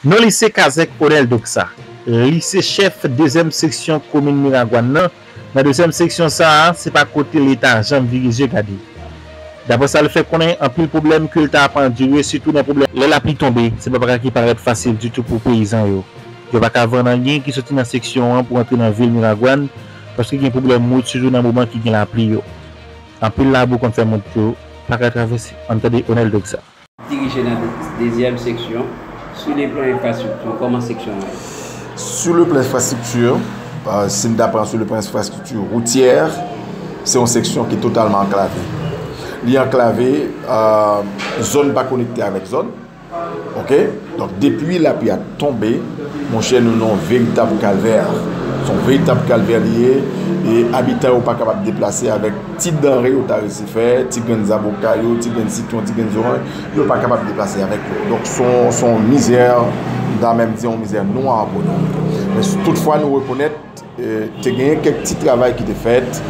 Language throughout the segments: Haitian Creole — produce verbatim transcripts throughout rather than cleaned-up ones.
Non li se Kazèk Onèl Doxa. Li se chèf dezyèm seksyon komin Miragwàn nan. Nan dezyèm seksyon sa a, se pa kote Leta janm vire zye gade. Daprè sa l fè konnen, anpil pwoblèm ke Leta ap andire, sitou nan pwoblèm lè lapli tonbe, se pa bagay ki parèt fasil ditou pou peyizan yo. Yo pa ka vann anyen ki soti nan seksyon an pou antre nan vil Miragwàn, paske gen pwoblèm wout, sitou nan moman ki gen lapli yo. Anpil labou konn fè wout yo pa ka travèse. Ann tande Onèl Doxa. Dirije nan de-, dezyèm seksyon, sou le plan enfrastrikti, kòman seksyon an ye? Sou le plan enfrastrikti, euh, si n ta pran sou le plan enfrastrikti woutyè, se yon seksyon ki totalman anklave. Li anklave, euh, zòn pa konekte avèk zòn. Oke? Donk, depi lapli a tonbe, monchè, nou nan yon veritab kalvè. Se yon veritab kalvè li ye, e abitan yo pa kapab deplase avèk ti danre yo ta resi fè, ti grenn zaboka yo, ti grenn sitwon, ti grenn zoranj, yo pa kapab deplase avèk yo. Donk, se yon, se yon mizè, m ta menm di yon mizè nwa pou nou. Men toutfwa, nou rekonèt, eh, te genyen kèk ti travay ki te fèt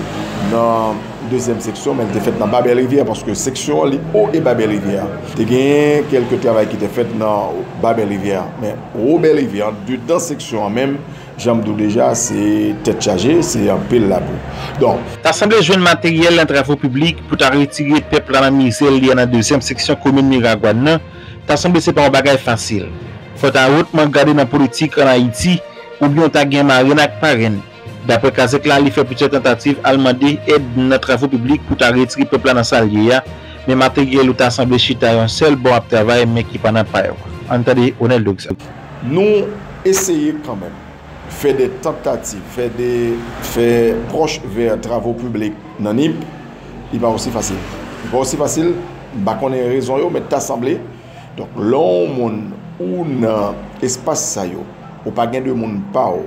nan dezyèm seksyon, men li te fèt nan Babèl Rivyè, paske seksyon an, li o e Babèl Rivyè. Te genyen kèlke travay ki te fèt nan Babèl Rivyè, men o Bèl Rivyè, andedan seksyon an menm, jan m di w deja, se tèt chaje, se anpil labou. Donk, ta sanble jwenn materyèl nan travo piblik pou ta retire pèp la nan mizè l ye nan dezyèm seksyon komin Miragwàn nan, ta sanble se pa yon bagay fasil. Fò ta wotman gade nan politik ann Ayiti, oubyen w ta gen marenn ak parenn. Daprè Kazèk la, li fè plizyè tantativ al mande èd nan travo piblik pou ta retire pèp la nan sa l ye a, men materyèl yo ta sanble chita yon sèl bò ap travay, men ki pa nan pa yo. Ann tande Onèl Doxa. Nou eseye kanmenm fè de tantativ, fè de, fè pwòch vè travo piblik nan Nip, li pa osi fasil. Li pa osi fasil, m pa konnen rezon yo, men ta sanble. Donk, lè yon moun ou nan espas sa yo, ou pa gen de moun pa w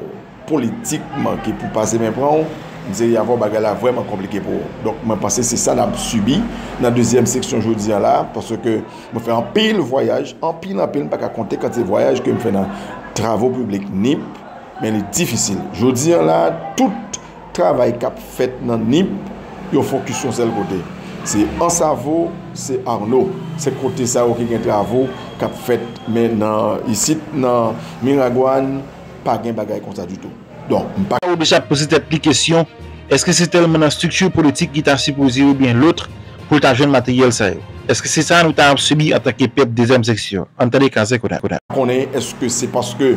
politikman ki pou pase men pran w, m serye avè w, bagay la vrèman konplike pou ou. Donk, mwen panse se sa n ap sibi nan dezyèm seksyon jodi a la, paske mwen fè anpil vwayaj, anpil, anpil, m pa ka konte kantite vwayaj ke m fè nan travo piblik Nip, men li difisil. Jodi a la, tout travay k ap fèt nan Nip, yo fokis yon sèl kote. Se Ansavo, se Arno. Se kote sa yo ki gen travo k ap fèt, men nan isit, nan Miragwàn, pa gen bagay konsa ditou. Donk, m pa. Ou deja poze tèt li kesyon, èske se tèlman nan estrikti politik ki ta sipoze oubyen lòt pou l ta jwenn materyèl sa yo? Èske se sa nou ta ap sibi antanke pèp dezyèm seksyon? Ann tande Kazèk Onèl. Konnen èske se paske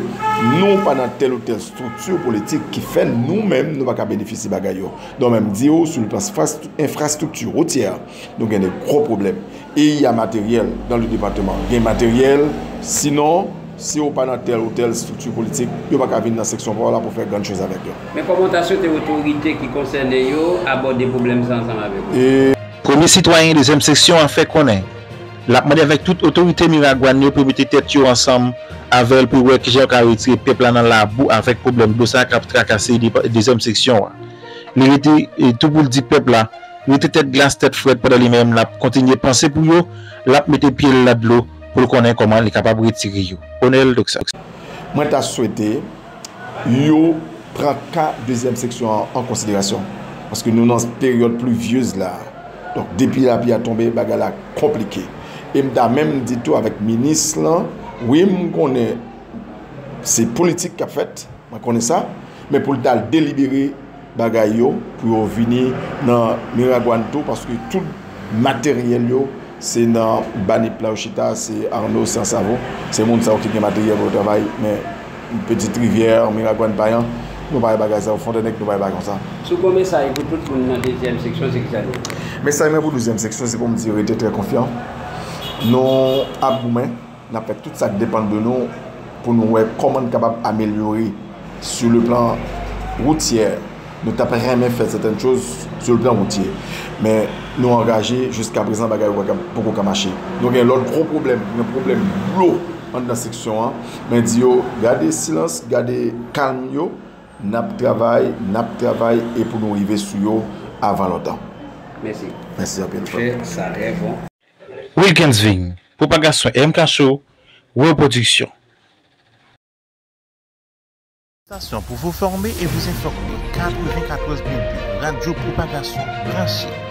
nou pa nan tèl ou tèl estrikti politik ki fè nou menm nou pa ka benefisye bagay yo? Donk, menm di w, sou le plan enfras-, enfrastrikti woutyè, nou gen de gwo pwoblèm. E y a materyèl dans le département. Gen materyèl, sinon, si w pa nan tèl ou tèl estrikti politik, yo pa ka vin nan seksyon pa w la pou fè grann choz avèk yo. Men kòman w ta swete otorite ki konsène yo abòde pwoblèm sa ansanm avèk ou? E premye sitwayen dezyèm seksyon an fè konnen l ap mande avèk tout otorite Miragwàn yo pou mete tèt yo ansanm avè l pou wè kijan yo ka retire pèp la nan labou avèk pwoblèm dlo sa k ap trakase depa-, dezyèm seksyon an. Li rete, e, tou pou l di pèp la, rete tèt glas, tèt frèt pandan li menm l ap kontinye panse pou yo, l ap mete pye l nan dlo pou l konnen kòman li kapab retire yo. Onèl Doxa. Mwen ta swete yo pran ka dezyèm seksyon an an konsiderasyon, paske nou nan peryòd plivyez la. Donk, depi lapli a tonbe, bagay la konplike. E m ta menm di tou avèk minis lan, wi, m konnen se politik k ap fèt, mwen konnen sa, men pou l t al delibere bagay yo, pou yo vini nan Miragwàn tou, paske tout materyèl yo, se nan Banip la yo chita, se Arno, se Ansavo, se moun sa yo ki gen materyèl pou yo travay, men Pitit Rivyè, Miragwàn, Payan, nou pa wè bagay sa yo, Fontènèg, nou pa wè bagay konsa. Si w gon mesaj pou tout moun nan dezyèm seksyon, se kisa l ye? Mesaj mwen pou dezyèm seksyon, se pou m di rete trè konfyan. Nou ap goumen. N ap fè tout sa k depann de nou pou nou wè kòman n kapab amelyore sou le plan woutyè. Nou t ap renmen fè sètèn choz sou le plan woutyè. Men nou angaje, jiskaprezan bagay yo poko ka mache. Nou gen lòt gwo pwoblèm, gen pwoblèm dlo anndan seksyon an. Men di yo, gade silans, gade kalm yo. N ap travay, n ap travay e pou nou rive sou yo avan lontan. Mèsi. Mèsi anpil, frè. Trè, sa trè bon. Wilkens Ving, pwopagasyon M K Show, World Production. Station pour vous former et vous informer. Quatre-vingt-quatorze point deux, Radio Propagation, branché.